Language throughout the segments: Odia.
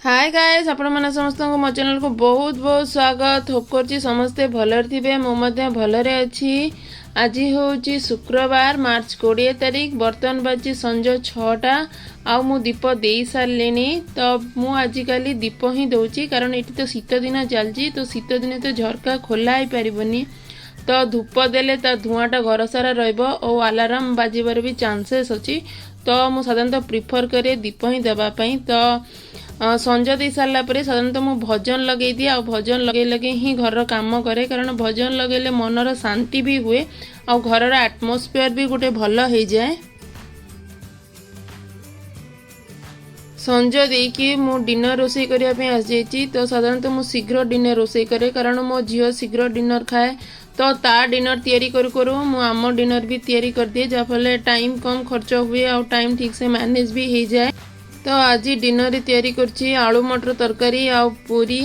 ହାଏ ଗାଏସ୍, ଆପଣମାନେ ସମସ୍ତଙ୍କୁ ମୋ ଚ୍ୟାନେଲକୁ ବହୁତ ବହୁତ ସ୍ୱାଗତ। ହୋପ୍ କରୁଛି ସମସ୍ତେ ଭଲରେ ଥିବେ। ମୁଁ ମଧ୍ୟ ଭଲରେ ଅଛି। ଆଜି ହେଉଛି ଶୁକ୍ରବାର, ମାର୍ଚ୍ଚ 20 ତାରିଖ। ବର୍ତ୍ତମାନ ବାଜିଛି ସଞ୍ଜ 6ଟା ଆଉ ମୁଁ ଦୀପ ଦେଇ ସାରିଲିଣି। ତ ମୁଁ ଆଜିକାଲି ଦୀପ ହିଁ ଦେଉଛି, କାରଣ ଏଠି ତ ଶୀତ ଦିନ ଚାଲିଛି। ତ ଶୀତ ଦିନେ ତ ଝରକା ଖୋଲା ହେଇପାରିବନି। ତ ଧୂପ ଦେଲେ ତା ଧୂଆଁଟା ଘର ସାରା ରହିବ ଓ ଆଲାରାମ ବାଜିବାର ବି ଚାନ୍ସେସ୍ ଅଛି। ତ ମୁଁ ସାଧାରଣତଃ ପ୍ରିଫର୍ କରେ ଦୀପ ହିଁ ଦେବା ପାଇଁ। ତ ସଞ୍ଜ ଦେଇ ସାରିଲା ପରେ ସାଧାରଣତଃ ମୁଁ ଭଜନ ଲଗେଇ ଦିଏ ଆଉ ଭଜନ ଲଗେଇ ଲଗେଇ ହିଁ ଘରର କାମ କରେ, କାରଣ ଭଜନ ଲଗେଇଲେ ମନର ଶାନ୍ତି ବି ହୁଏ ଆଉ ଘରର ଆଟମୋସ୍ଫିୟର ବି ଗୋଟେ ଭଲ ହେଇଯାଏ। ସଞ୍ଜ ଦେଇକି ମୁଁ ଡିନର ରୋଷେଇ କରିବା ପାଇଁ ଆସିଯାଇଛି। ତ ସାଧାରଣତଃ ମୁଁ ଶୀଘ୍ର ଡିନର ରୋଷେଇ କରେ, କାରଣ ମୋ ଝିଅ ଶୀଘ୍ର ଡିନର ଖାଏ। ତ ତା ଡିନର ତିଆରି କରୁ କରୁ ମୁଁ ଆମ ଡିନର ବି ତିଆରି କରିଦିଏ, ଯାହାଫଳରେ ଟାଇମ୍ କମ୍ ଖର୍ଚ୍ଚ ହୁଏ ଆଉ ଟାଇମ୍ ଠିକ୍ସେ ମ୍ୟାନେଜ୍ ବି ହେଇଯାଏ। ତ ଆଜି ଡିନରରେ ତିଆରି କରୁଛି ଆଳୁ ମଟର ତରକାରୀ ଆଉ ପୁରୀ।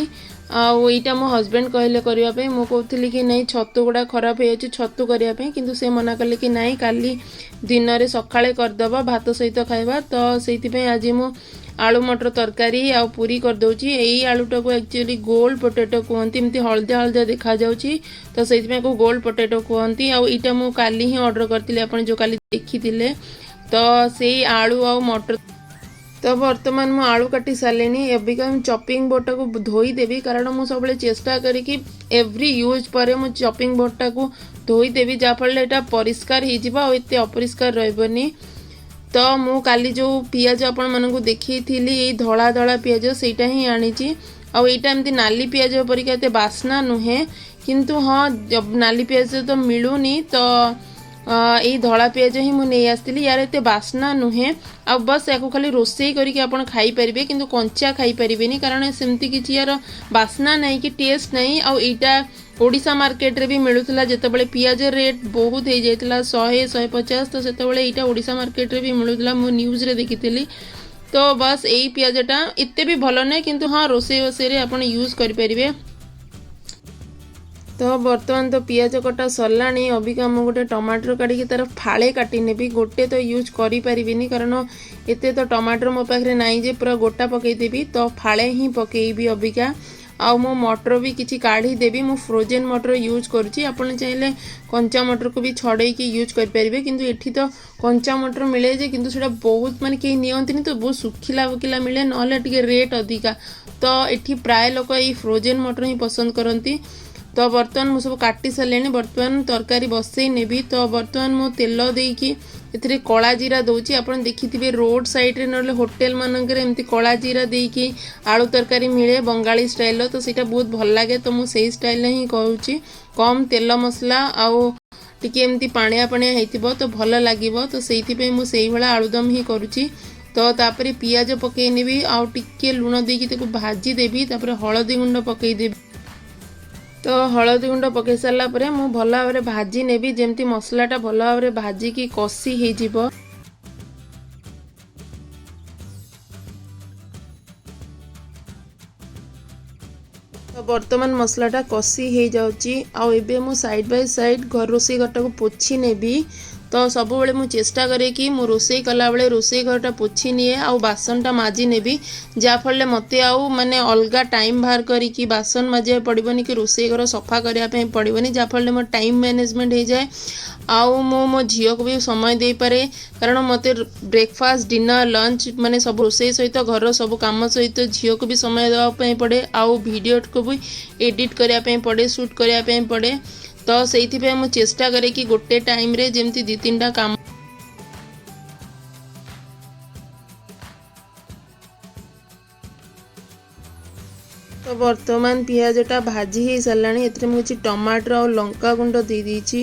ଆଉ ଏଇଟା ମୋ ହଜବେଣ୍ଡ କହିଲେ କରିବା ପାଇଁ। ମୁଁ କହୁଥିଲି କି ନାଇଁ, ଛତୁ ଗୁଡ଼ା ଖରାପ ହେଇଯାଉଛି, ଛତୁ କରିବା ପାଇଁ, କିନ୍ତୁ ସେ ମନା କଲେ କି ନାଇଁ, କାଲି ଦିନରେ ସକାଳେ କରିଦେବ, ଭାତ ସହିତ ଖାଇବା। ତ ସେଇଥିପାଇଁ ଆଜି ମୁଁ ଆଳୁ ମଟର ତରକାରୀ ଆଉ ପୁରୀ କରିଦେଉଛି। ଏଇ ଆଳୁଟାକୁ ଆକ୍ଚୁଆଲି ଗୋଲ୍ଡ ପୋଟେଟୋ କୁହନ୍ତି। ଏମିତି ହଳଦିଆ ହଳଦିଆ ଦେଖାଯାଉଛି, ତ ସେଇଥିପାଇଁ ଆକୁ ଗୋଲ୍ଡ ପୋଟେଟୋ କୁହନ୍ତି। ଆଉ ଏଇଟା ମୁଁ କାଲି ହିଁ ଅର୍ଡ଼ର କରିଥିଲି, ଆପଣ ଯେଉଁ କାଲି ଦେଖିଥିଲେ। ତ ସେଇ ଆଳୁ ଆଉ ମଟର। ତ ବର୍ତ୍ତମାନ ମୁଁ ଆଳୁ କାଟି ସାରିଲିଣି। ଏବେକା ମୁଁ ଚପିଂ ବୋର୍ଡ଼ଟାକୁ ଧୋଇଦେବି, କାରଣ ମୁଁ ସବୁବେଳେ ଚେଷ୍ଟା କରିକି ଏଭ୍ରି ୟୁଜ୍ ପରେ ମୁଁ ଚପିଂ ବୋର୍ଡ଼ଟାକୁ ଧୋଇଦେବି, ଯାହାଫଳରେ ଏଇଟା ପରିଷ୍କାର ହେଇଯିବ ଆଉ ଏତେ ଅପରିଷ୍କାର ରହିବନି। ତ ମୁଁ କାଲି ଯେଉଁ ପିଆଜ ଆପଣମାନଙ୍କୁ ଦେଖେଇଥିଲି, ଏଇ ଧଳା ଧଳା ପିଆଜ, ସେଇଟା ହିଁ ଆଣିଛି। ଆଉ ଏଇଟା ଏମିତି ନାଲି ପିଆଜ ପରିକା ଏତେ ବାସ୍ନା ନୁହେଁ, କିନ୍ତୁ ହଁ, ନାଲି ପିଆଜ ତ ମିଳୁନି, ତ ଏଇ ଧଳା ପିଆଜ ହିଁ ମୁଁ ନେଇ ଆସିଥିଲି। ୟାର ଏତେ ବାସ୍ନା ନୁହେଁ ଆଉ ବସ୍ ୟାକୁ ଖାଲି ରୋଷେଇ କରିକି ଆପଣ ଖାଇପାରିବେ, କିନ୍ତୁ କଞ୍ଚା ଖାଇପାରିବେନି, କାରଣ ସେମିତି କିଛି ୟାର ବାସ୍ନା ନାହିଁ କି ଟେଷ୍ଟ ନାହିଁ। ଆଉ ଏଇଟା ଓଡ଼ିଶା ମାର୍କେଟରେ ବି ମିଳୁଥିଲା। ଯେତେବେଳେ ପିଆଜ ରେଟ୍ ବହୁତ ହେଇଯାଇଥିଲା, 100, 150, ତ ସେତେବେଳେ ଏଇଟା ଓଡ଼ିଶା ମାର୍କେଟରେ ବି ମିଳୁଥିଲା, ମୁଁ ନ୍ୟୁଜ୍ରେ ଦେଖିଥିଲି। ତ ବାସ୍, ଏଇ ପିଆଜଟା ଏତେ ବି ଭଲ ନୁହେଁ, କିନ୍ତୁ ହଁ, ରୋଷେଇ ବୋଷେଇରେ ଆପଣ ୟୁଜ୍ କରିପାରିବେ। ତ ବର୍ତ୍ତମାନ ତ ପିଆଜ କଟା ସରିଲାଣି। ଅବିକା ମୁଁ ଗୋଟେ ଟମାଟର କାଢ଼ିକି ତାର ଫାଳେ କାଟି ନେବି। ଗୋଟେ ତ ୟୁଜ୍ କରିପାରିବିନି, କାରଣ ଏତେ ତ ଟମାଟର ମୋ ପାଖରେ ନାହିଁ ଯେ ପୁରା ଗୋଟା ପକାଇଦେବି। ତ ଫାଳେ ହିଁ ପକାଇବି ଅବିକା। ଆଉ ମୁଁ ମଟର ବି କିଛି କାଢ଼ିଦେବି। ମୁଁ ଫ୍ରୋଜେନ୍ ମଟର ୟୁଜ୍ କରୁଛି। ଆପଣ ଚାହିଁଲେ କଞ୍ଚା ମଟରକୁ ବି ଛଡ଼େଇକି ୟୁଜ୍ କରିପାରିବେ, କିନ୍ତୁ ଏଠି ତ କଞ୍ଚା ମଟର ମିଳେ ଯେ, କିନ୍ତୁ ସେଇଟା ବହୁତ ମାନେ କେହି ନିଅନ୍ତିନି, ତ ବହୁତ ଶୁଖିଲା ଶୁଖିଲା ମିଳେ, ନହେଲେ ଟିକେ ରେଟ୍ ଅଧିକା। ତ ଏଠି ପ୍ରାୟ ଲୋକ ଏଇ ଫ୍ରୋଜେନ୍ ମଟର ହିଁ ପସନ୍ଦ କରନ୍ତି। ତ ବର୍ତ୍ତମାନ ମୁଁ ସବୁ କାଟି ସାରିଲିଣି। ବର୍ତ୍ତମାନ ତରକାରୀ ବସେଇ ନେବି। ତ ବର୍ତ୍ତମାନ ମୁଁ ତେଲ ଦେଇକି ଏଥିରେ କଳା ଜିରା ଦେଉଛି। ଆପଣ ଦେଖିଥିବେ ରୋଡ଼ ସାଇଡ଼୍ରେ ନହେଲେ ହୋଟେଲ ମାନଙ୍କରେ ଏମିତି କଳା ଜିରା ଦେଇକି ଆଳୁ ତରକାରୀ ମିଳେ ବଙ୍ଗାଳୀ ଷ୍ଟାଇଲର। ତ ସେଇଟା ବହୁତ ଭଲ ଲାଗେ। ତ ମୁଁ ସେଇ ଷ୍ଟାଇଲରେ ହିଁ କହୁଛି। କମ୍ ତେଲ ମସଲା ଆଉ ଟିକେ ଏମିତି ପାଣିଆ ପାଣିଆ ହେଇଥିବ ତ ଭଲ ଲାଗିବ। ତ ସେଇଥିପାଇଁ ମୁଁ ସେଇଭଳିଆ ଆଳୁଦମ ହିଁ କରୁଛି। ତ ତାପରେ ପିଆଜ ପକାଇ ନେବି ଆଉ ଟିକେ ଲୁଣ ଦେଇକି ତାକୁ ଭାଜିଦେବି। ତାପରେ ହଳଦୀ ଗୁଣ୍ଡ ପକାଇଦେବି। ତ ହଳଦୀ ଗୁଣ୍ଡ ପକାଇ ସାରିଲା ପରେ ମୁଁ ଭଲ ଭାବରେ ଭାଜି ନେବି, ଯେମିତି ମସଲାଟା ଭଲ ଭାବରେ ଭାଜିକି କଷି ହେଇଯିବ। ତ ବର୍ତ୍ତମାନ ମସଲାଟା କଷି ହେଇଯାଉଛି ଆଉ ଏବେ ମୁଁ ସାଇଡ଼୍ ବାଇ ସାଇଡ଼୍ ଘର ରୋଷେଇ ଘରଟାକୁ ପୋଛି ନେବି। ତ ସବୁବେଳେ ମୁଁ ଚେଷ୍ଟା କରେ କି ମୁଁ ରୋଷେଇ କଲାବେଳେ ରୋଷେଇ ଘରଟା ପୋଛି ନିଏ ଆଉ ବାସନଟା ମାଜି ନେବି, ଯାହାଫଳରେ ମୋତେ ଆଉ ମାନେ ଅଲଗା ଟାଇମ୍ ବାହାର କରିକି ବାସନ ମାଜିବାକୁ ପଡ଼ିବନି କି ରୋଷେଇ ଘର ସଫା କରିବା ପାଇଁ ପଡ଼ିବନି, ଯାହାଫଳରେ ମୋ ଟାଇମ୍ ମ୍ୟାନେଜମେଣ୍ଟ ହେଇଯାଏ ଆଉ ମୁଁ ମୋ ଝିଅକୁ ବି ସମୟ ଦେଇପାରେ। କାରଣ ମୋତେ ବ୍ରେକଫାଷ୍ଟ, ଡିନର, ଲଞ୍ଚ ମାନେ ସବୁ ରୋଷେଇ ସହିତ, ଘରର ସବୁ କାମ ସହିତ ଝିଅକୁ ବି ସମୟ ଦେବା ପାଇଁ ପଡ଼େ ଆଉ ଭିଡ଼ିଓକୁ ବି ଏଡ଼ିଟ୍ କରିବା ପାଇଁ ପଡ଼େ, ସୁଟ୍ କରିବା ପାଇଁ ପଡ଼େ। ତ ସେଇଥିପାଇଁ ମୁଁ ଚେଷ୍ଟା କରେ କି ଗୋଟେ ଟାଇମ୍ରେ ଯେମିତି ଦୁଇ ତିନିଟା କାମ। ତ ବର୍ତ୍ତମାନ ପିଆଜଟା ଭାଜି ହେଇସାରିଲାଣି। ଏଥିରେ ମୁଁ କିଛି ଟମାଟର ଆଉ ଲଙ୍କା ଗୁଣ୍ଡ ଦେଇଦେଇଛି।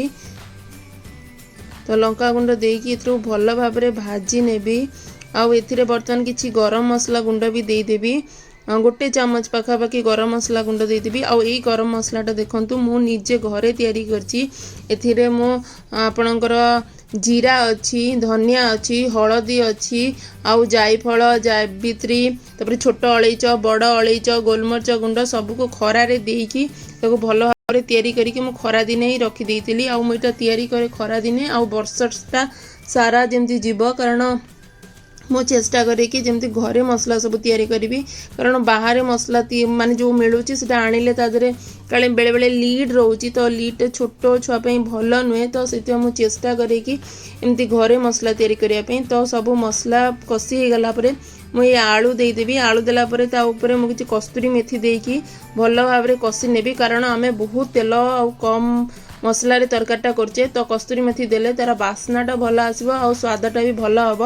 ତ ଲଙ୍କା ଗୁଣ୍ଡ ଦେଇକି ଏଥିରୁ ଭଲ ଭାବରେ ଭାଜି ନେବି ଆଉ ଏଥିରେ ବର୍ତ୍ତମାନ କିଛି ଗରମ ମସଲା ଗୁଣ୍ଡ ବି ଦେଇଦେବି। ଗୋଟେ ଚାମଚ ପାଖାପାଖି ଗରମ ମସଲା ଗୁଣ୍ଡ ଦେଇଦେବି। ଆଉ ଏଇ ଗରମ ମସଲାଟା ଦେଖନ୍ତୁ, ମୁଁ ନିଜେ ଘରେ ତିଆରି କରିଛି। ଏଥିରେ ମୁଁ ଆପଣଙ୍କର ଜିରା ଅଛି, ଧନିଆ ଅଛି, ହଳଦୀ ଅଛି ଆଉ ଜାଇଫଳ, ଜାବିତ୍ରୀ, ତାପରେ ଛୋଟ ଅଳେଇଚ, ବଡ଼ ଅଳେଇଚ, ଗୋଲମରିଚ ଗୁଣ୍ଡ ସବୁକୁ ଖରାରେ ଦେଇକି ତାକୁ ଭଲ ଭାବରେ ତିଆରି କରିକି ମୁଁ ଖରାଦିନେ ହିଁ ରଖିଦେଇଥିଲି। ଆଉ ମୁଁ ଏଇଟା ତିଆରି କରେ ଖରାଦିନେ ଆଉ ବର୍ଷଟା ସାରା ଯେମିତି ଯିବ, କାରଣ ମୁଁ ଚେଷ୍ଟା କରେ କି ଯେମିତି ଘରେ ମସଲା ସବୁ ତିଆରି କରିବି, କାରଣ ବାହାରେ ମସଲା ମାନେ ଯେଉଁ ମିଳୁଛି, ସେଟା ଆଣିଲେ ତା ଦେହରେ କାଳେ ବେଳେବେଳେ ଲିଡ୍ ରହୁଛି। ତ ଲିଡ୍ଟା ଛୋଟ ଛୁଆ ପାଇଁ ଭଲ ନୁହେଁ। ତ ସେଥିପାଇଁ ମୁଁ ଚେଷ୍ଟା କରେ କି ଏମିତି ଘରେ ମସଲା ତିଆରି କରିବା ପାଇଁ। ତ ସବୁ ମସଲା କଷି ହେଇଗଲା ପରେ ମୁଁ ଏଇ ଆଳୁ ଦେଇଦେବି। ଆଳୁ ଦେଲା ପରେ ତା ଉପରେ ମୁଁ କିଛି କସ୍ତୁରୀ ମେଥି ଦେଇକି ଭଲ ଭାବରେ କଷି ନେବି, କାରଣ ଆମେ ବହୁତ ତେଲ ଆଉ କମ୍ ମସଲାରେ ତରକାରୀଟା କରୁଛେ। ତ କସ୍ତୁରୀ ମେଥି ଦେଲେ ତାର ବାସ୍ନାଟା ଭଲ ଆସିବ ଆଉ ସ୍ୱାଦଟା ବି ଭଲ ହେବ।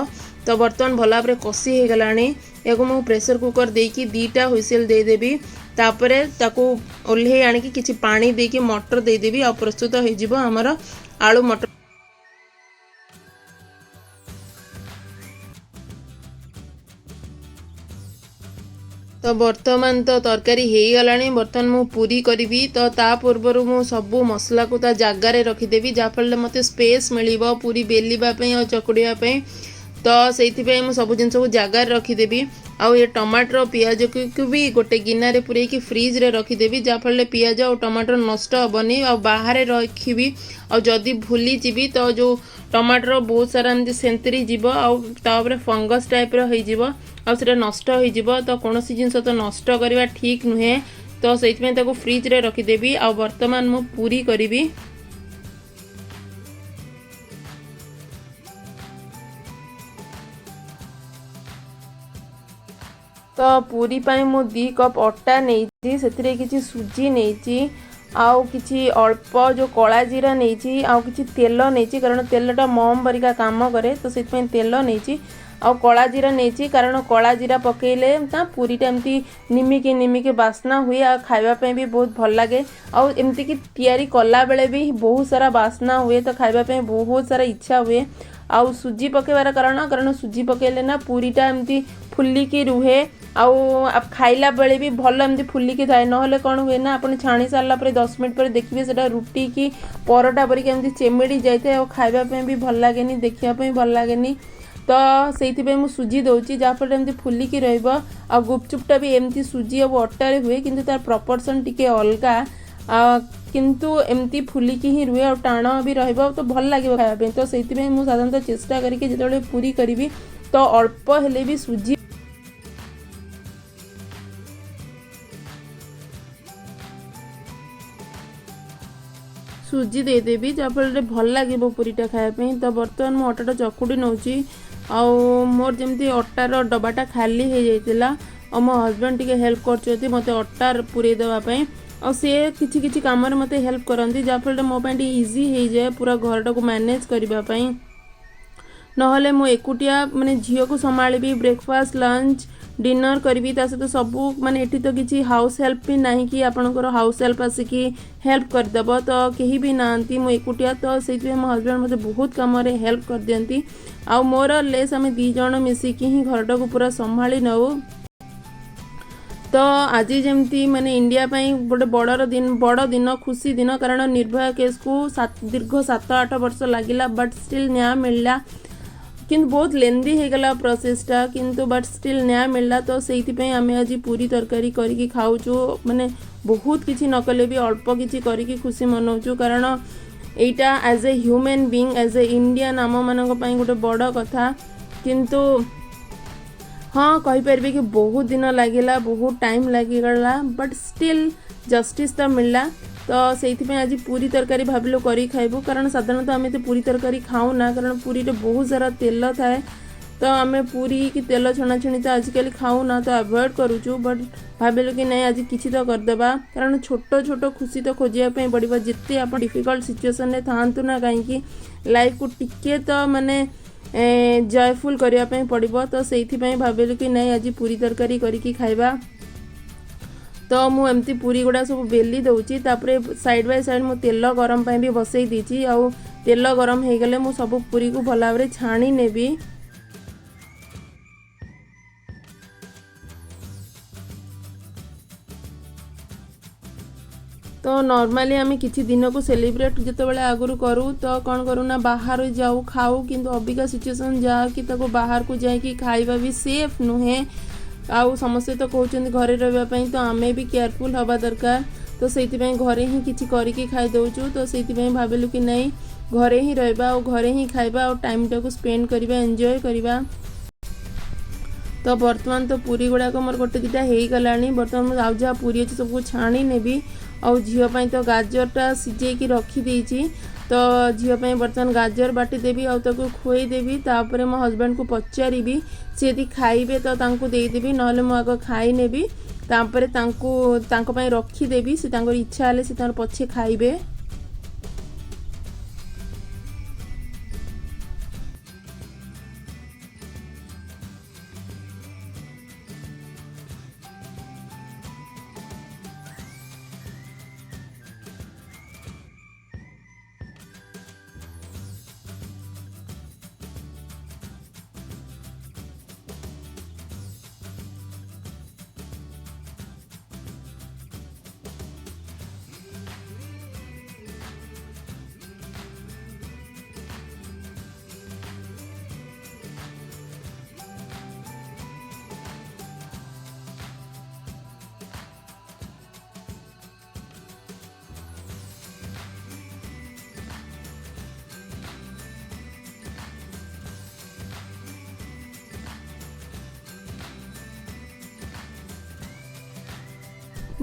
ତ ବର୍ତ୍ତମାନ ଭଲ ଭାବରେ କଷି ହେଇଗଲାଣି। ଏହାକୁ ମୁଁ ପ୍ରେସର କୁକର୍ ଦେଇକି 2ଟା ହୁଇସିଲ୍ ଦେଇଦେବି। ତାପରେ ତାକୁ ଓହ୍ଲେଇ ଆଣିକି କିଛି ପାଣି ଦେଇକି ମଟର ଦେଇଦେବି ଆଉ ପ୍ରସ୍ତୁତ ହେଇଯିବ ଆମର ଆଳୁ ମଟର। ତ ବର୍ତ୍ତମାନ ତ ତରକାରୀ ହେଇଗଲାଣି। ବର୍ତ୍ତମାନ ମୁଁ ପୁରୀ କରିବି। ତ ତା ପୂର୍ବରୁ ମୁଁ ସବୁ ମସଲାକୁ ତା ଜାଗାରେ ରଖିଦେବି, ଯାହାଫଳରେ ମୋତେ ସ୍ପେସ୍ ମିଳିବ ପୁରୀ ବେଲିବା ପାଇଁ ଆଉ ଚକୁଡ଼ିବା ପାଇଁ। ତ ସେଇଥିପାଇଁ ମୁଁ ସବୁ ଜିନିଷକୁ ଜାଗାରେ ରଖିଦେବି ଆଉ ଏ ଟମାଟର ପିଆଜକୁ ବି ଗୋଟେ ଗିନାରେ ପୂରେଇକି ଫ୍ରିଜରେ ରଖିଦେବି, ଯାହାଫଳରେ ପିଆଜ ଆଉ ଟମାଟର ନଷ୍ଟ ହେବନି। ଆଉ ବାହାରେ ରଖିବି ଆଉ ଯଦି ଭୁଲିଯିବି, ତ ଯେଉଁ ଟମାଟର ବହୁତ ସାରା ଏମିତି ସେନ୍ତରି ଯିବ ଆଉ ତା ଉପରେ ଫଙ୍ଗସ୍ ଟାଇପ୍ର ହେଇଯିବ ଆଉ ସେଇଟା ନଷ୍ଟ ହେଇଯିବ। ତ କୌଣସି ଜିନିଷ ତ ନଷ୍ଟ କରିବା ଠିକ୍ ନୁହେଁ। ତ ସେଇଥିପାଇଁ ତାକୁ ଫ୍ରିଜରେ ରଖିଦେବି ଆଉ ବର୍ତ୍ତମାନ ମୁଁ ପୁରୀ କରିବି। ତ ପୁରୀ ପାଇଁ ମୁଁ 2 କପ୍ ଅଟା ନେଇଛି, ସେଥିରେ କିଛି ସୁଜି ନେଇଛି ଆଉ କିଛି ଅଳ୍ପ ଯେଉଁ କଳା ଜିରା ନେଇଛି ଆଉ କିଛି ତେଲ ନେଇଛି, କାରଣ ତେଲଟା ମହମ ପରିକା କାମ କରେ, ତ ସେଥିପାଇଁ ତେଲ ନେଇଛି। ଆଉ କଳା ଜିରା ନେଇଛି, କାରଣ କଳା ଜିରା ପକେଇଲେ ନା ପୁରୀଟା ଏମିତି ନିମିକି ନିମିକି ବାସ୍ନା ହୁଏ ଆଉ ଖାଇବା ପାଇଁ ବି ବହୁତ ଭଲ ଲାଗେ। ଆଉ ଏମିତିକି ତିଆରି କଲାବେଳେ ବି ବହୁତ ସାରା ବାସ୍ନା ହୁଏ, ତ ଖାଇବା ପାଇଁ ବହୁତ ସାରା ଇଚ୍ଛା ହୁଏ। ଆଉ ସୁଜି ପକେଇବାର କାରଣ ସୁଜି ପକେଇଲେ ନା ପୁରୀଟା ଏମିତି ଫୁଲିକି ରୁହେ ଆଉ ଖାଇଲା ବେଳେ ବି ଭଲ ଏମିତି ଫୁଲିକି ଥାଏ। ନହେଲେ କ'ଣ ହୁଏ ନା, ଆପଣ ଛାଣି ସାରିଲା ପରେ 10 ମିନିଟ୍ ପରେ ଦେଖିବେ, ସେଇଟା ରୁଟି କି ପରଟା ପରିକା ଏମିତି ଚେମିଡ଼ି ଯାଇଥାଏ ଆଉ ଖାଇବା ପାଇଁ ବି ଭଲ ଲାଗେନି, ଦେଖିବା ପାଇଁ ଭଲ ଲାଗେନି। ତ ସେଇଥିପାଇଁ ମୁଁ ସୁଜି ଦେଉଛି, ଯାହାଫଳରେ ଏମିତି ଫୁଲିକି ରହିବ। ଆଉ ଗୁପଚୁପଟା ବି ଏମିତି ସୁଜି ଆଉ ଅଟାରେ ହୁଏ, କିନ୍ତୁ ତାର ପ୍ରପୋର୍ସନ୍ ଟିକେ ଅଲଗା, କିନ୍ତୁ ଏମିତି ଫୁଲିକି ହିଁ ରୁହେ ଆଉ ଟାଣ ବି ରହିବ, ତ ଭଲ ଲାଗିବ ଖାଇବା ପାଇଁ। ତ ସେଇଥିପାଇଁ ମୁଁ ସାଧାରଣତଃ ଚେଷ୍ଟା କରିକି ଯେତେବେଳେ ପୁରୀ କରିବି, ତ ଅଳ୍ପ ହେଲେ ବି ସୁଜି ଦେଇଦେବି, ଯାହାଫଳରେ ଭଲ ଲାଗିବ ପୁରୀଟା ଖାଇବା ପାଇଁ। ତ ବର୍ତ୍ତମାନ ମୁଁ ଅଟାଟା ଚକୁଡ଼ି ନେଉଛି ଆଉ ମୋର ଯେମିତି ଅଟାର ଡବାଟା ଖାଲି ହେଇଯାଇଥିଲା ଆଉ ମୋ ହଜବେଣ୍ଡ ଟିକେ ହେଲ୍ପ କରୁଛନ୍ତି ମୋତେ ଅଟା ପୁରେଇ ଦେବା ପାଇଁ। ଆଉ ସିଏ କିଛି କିଛି କାମରେ ମୋତେ ହେଲ୍ପ କରନ୍ତି, ଯାହାଫଳରେ ମୋ ପାଇଁ ଟିକେ ଇଜି ହେଇଯାଏ ପୁରା ଘରଟାକୁ ମ୍ୟାନେଜ୍ କରିବା ପାଇଁ। ନହେଲେ ମୁଁ ଏକୁଟିଆ ମାନେ ଝିଅକୁ ସମ୍ଭାଳିବି, ବ୍ରେକଫାଷ୍ଟ, ଲଞ୍ଚ, ଡିନର୍ କରିବି, ତା ସହିତ ସବୁ ମାନେ ଏଠି ତ କିଛି ହାଉସ୍ ହେଲ୍ପ ବି ନାହିଁ କି ଆପଣଙ୍କର ହାଉସ୍ ହେଲ୍ପ ଆସିକି ହେଲ୍ପ କରିଦେବ। ତ କେହି ବି ନାହାନ୍ତି, ମୁଁ ଏକୁଟିଆ। ତ ସେଇଥିପାଇଁ ମୋ ହଜବେଣ୍ଡ ମୋତେ ବହୁତ କାମରେ ହେଲ୍ପ କରିଦିଅନ୍ତି ଆଉ ମୋର ଲେସ୍ ଆମେ ଦୁଇ ଜଣ ମିଶିକି ହିଁ ଘରଟାକୁ ପୁରା ସମ୍ଭାଳି ନେଉ। ତ ଆଜି ଯେମିତି ମାନେ ଇଣ୍ଡିଆ ପାଇଁ ଗୋଟେ ବଡ଼ର ଦିନ, ବଡ଼ ଦିନ, ଖୁସି ଦିନ, କାରଣ ନିର୍ଭୟା କେସ୍କୁ ଦୀର୍ଘ 7-8 ବର୍ଷ ଲାଗିଲା, ବଟ୍ ଷ୍ଟିଲ୍ ନ୍ୟାୟ ମିଳିଲା। କିନ୍ତୁ ବହୁତ ଲେନ୍ଦି ହେଇଗଲା ପ୍ରୋସେସଟା, କିନ୍ତୁ ବଟ୍ ଷ୍ଟିଲ୍ ନ୍ୟାୟ ମିଳିଲା। ତ ସେଇଥିପାଇଁ ଆମେ ଆଜି ପୁରୀ ତରକାରୀ କରିକି ଖାଉଛୁ। ମାନେ ବହୁତ କିଛି ନ କଲେ ବି ଅଳ୍ପ କିଛି କରିକି ଖୁସି ମନାଉଛୁ, କାରଣ ଏଇଟା as a human being, as a Indian ଆମମାନଙ୍କ ପାଇଁ ଗୋଟେ ବଡ଼ କଥା। କିନ୍ତୁ ହଁ, କହିପାରିବି କି ବହୁତ ଦିନ ଲାଗିଲା, ବହୁତ ଟାଇମ୍ ଲାଗିଗଲା, ବଟ୍ ଷ୍ଟିଲ୍ ଜଷ୍ଟିସ୍ ତ ମିଳିଲା। ତ ସେଇଥିପାଇଁ ଆଜି ପୁରୀ ତରକାରୀ ଭାବିଲୁ କରିକି ଖାଇବୁ, କାରଣ ସାଧାରଣତଃ ଆମେ ତ ପୁରୀ ତରକାରୀ ଖାଉନା, କାରଣ ପୁରୀରେ ବହୁତ ସାରା ତେଲ ଥାଏ। ତ ଆମେ ପୁରୀ କି ତେଲ ଛଣାଛଣି ତ ଆଜିକାଲି ଖାଉନା, ତ ଆଭଏଡ଼ କରୁଛୁ। ବଟ୍ ଭାବିଲୁ କି ନାଇଁ, ଆଜି କିଛି ତ କରିଦେବା, କାରଣ ଛୋଟ ଛୋଟ ଖୁସି ତ ଖୋଜିବା ପାଇଁ ପଡ଼ିବ। ଯେତେ ଆପଣ ଡିଫିକଲ୍ଟ ସିଚୁଏସନ୍ରେ ଥାଆନ୍ତୁ ନା କାହିଁକି, ଲାଇଫକୁ ଟିକେ ତ ମାନେ ଜୟଫୁଲ୍ କରିବା ପାଇଁ ପଡ଼ିବ। ତ ସେଇଥିପାଇଁ ଭାବିଲୁ କି ନାଇଁ, ଆଜି ପୁରୀ ତରକାରୀ କରିକି ଖାଇବା। ତ ମୁଁ ଏମିତି ପୁରୀ ଗୁଡ଼ା ସବୁ ବେଲି ଦେଉଛି। ତାପରେ ସାଇଡ଼୍ ବାଇ ସାଇଡ଼୍ ମୁଁ ତେଲ ଗରମ ପାଇଁ ବି ବସେଇ ଦେଇଛି ଆଉ ତେଲ ଗରମ ହେଇଗଲେ ମୁଁ ସବୁ ପୁରୀକୁ ଭଲ ଭାବରେ ଛାଣି ନେବି। ତ ନର୍ମାଲି ଆମେ କିଛି ଦିନକୁ ସେଲିବ୍ରେଟ୍ ଯେତେବେଳେ ଆଗରୁ କରୁ, ତ କ'ଣ କରୁ ନା ବାହାରୁ ଯାଉ, ଖାଉ। କିନ୍ତୁ ଅବିକା ସିଚୁଏସନ୍ ଯାହାକି ତାକୁ ବାହାରକୁ ଯାଇକି ଖାଇବା ବି ସେଫ୍ ନୁହେଁ ଆଉ ସମସ୍ତେ ତ କହୁଛନ୍ତି ଘରେ ରହିବା ପାଇଁ, ତ ଆମେ ବି କେୟାରଫୁଲ୍ ହେବା ଦରକାର। ତ ସେଇଥିପାଇଁ ଘରେ ହିଁ କିଛି କରିକି ଖାଇଦେଉଛୁ। ତ ସେଇଥିପାଇଁ ଭାବିଲୁ କି ନାଇଁ, ଘରେ ହିଁ ରହିବା ଆଉ ଘରେ ହିଁ ଖାଇବା ଆଉ ଟାଇମ୍ଟାକୁ ସ୍ପେଣ୍ଡ କରିବା, ଏନ୍ଜୟ କରିବା। ତ ବର୍ତ୍ତମାନ ତ ପୁରୀ ଗୁଡ଼ାକ ମୋର ଗୋଟେ ଦୁଇଟା ହେଇଗଲାଣି। ବର୍ତ୍ତମାନ ମୁଁ ଆଉ ଯାହା ପୁରୀ ଅଛି ସବୁ ଛାଣି ନେବି। ଆଉ ଝିଅ ପାଇଁ ତ ଗାଜରଟା ସିଝେଇକି ରଖିଦେଇଛି। ତ ଝିଅ ପାଇଁ ବର୍ତ୍ତମାନ ଗାଜର ବାଟିଦେବି ଆଉ ତାକୁ ଖୁଆଇଦେବି। ତାପରେ ମୋ ହଜବେଣ୍ଡକୁ ପଚାରିବି, ସେ ଯଦି ଖାଇବେ ତ ତାଙ୍କୁ ଦେଇଦେବି, ନହେଲେ ମୁଁ ଆଗ ଖାଇନେବି, ତାପରେ ତାଙ୍କୁ ତାଙ୍କ ପାଇଁ ରଖିଦେବି। ସେ ତାଙ୍କର ଇଚ୍ଛା ହେଲେ ସେ ତାଙ୍କର ପଛେ ଖାଇବେ।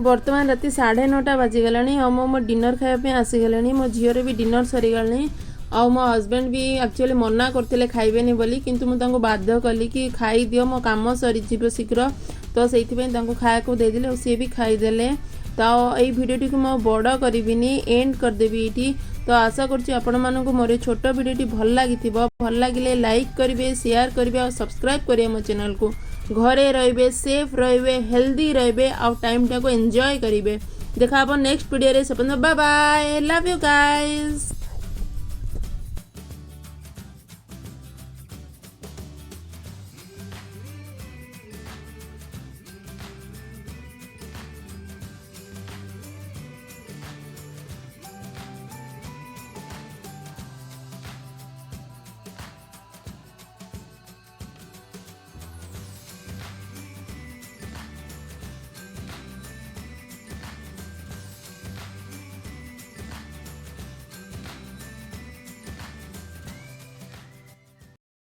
ବର୍ତ୍ତମାନ ରାତି 9:30 ବାଜିଗଲାଣି ଆଉ ମୁଁ ମୋ ଡିନର୍ ଖାଇବା ପାଇଁ ଆସିଗଲାଣି। ମୋ ଝିଅର ବି ଡିନର୍ ସରିଗଲାଣି। ଆଉ ମୋ ହଜବେଣ୍ଡ ବି ଆକ୍ଚୁଆଲି ମନା କରୁଥିଲେ ଖାଇବେନି ବୋଲି, କିନ୍ତୁ ମୁଁ ତାଙ୍କୁ ବାଧ୍ୟ କଲି କି ଖାଇଦିଅ, ମୋ କାମ ସରିଯିବ ଶୀଘ୍ର। ତ ସେଇଥିପାଇଁ ତାଙ୍କୁ ଖାଇବାକୁ ଦେଇଦେଲି ଆଉ ସିଏ ବି ଖାଇଦେଲେ। ତ ଏଇ ଭିଡ଼ିଓଟିକୁ ମୁଁ ଆଉ ବଡ଼ କରିବିନି, ଏଣ୍ଡ କରିଦେବି ଏଇଠି। ତ ଆଶା କରୁଛି ଆପଣମାନଙ୍କୁ ମୋର ଏ ଛୋଟ ଭିଡ଼ିଓଟି ଭଲ ଲାଗିଥିବ। ଭଲ ଲାଗିଲେ ଲାଇକ୍ କରିବେ, ସେୟାର କରିବେ ଆଉ ସବସ୍କ୍ରାଇବ୍ କରିବେ ମୋ ଚ୍ୟାନେଲକୁ। ଘରେ ରହିବେ, ସେଫ୍ ରହିବେ, ହେଲ୍ଦି ରହିବେ ଆଉ ଟାଇମ୍ଟାକୁ ଏନ୍ଜୟ କରିବେ। ଦେଖା ହେବ ନେକ୍ସଟ ଭିଡ଼ିଓରେ। ସେ ପର୍ଯ୍ୟନ୍ତ bye bye, love you guys.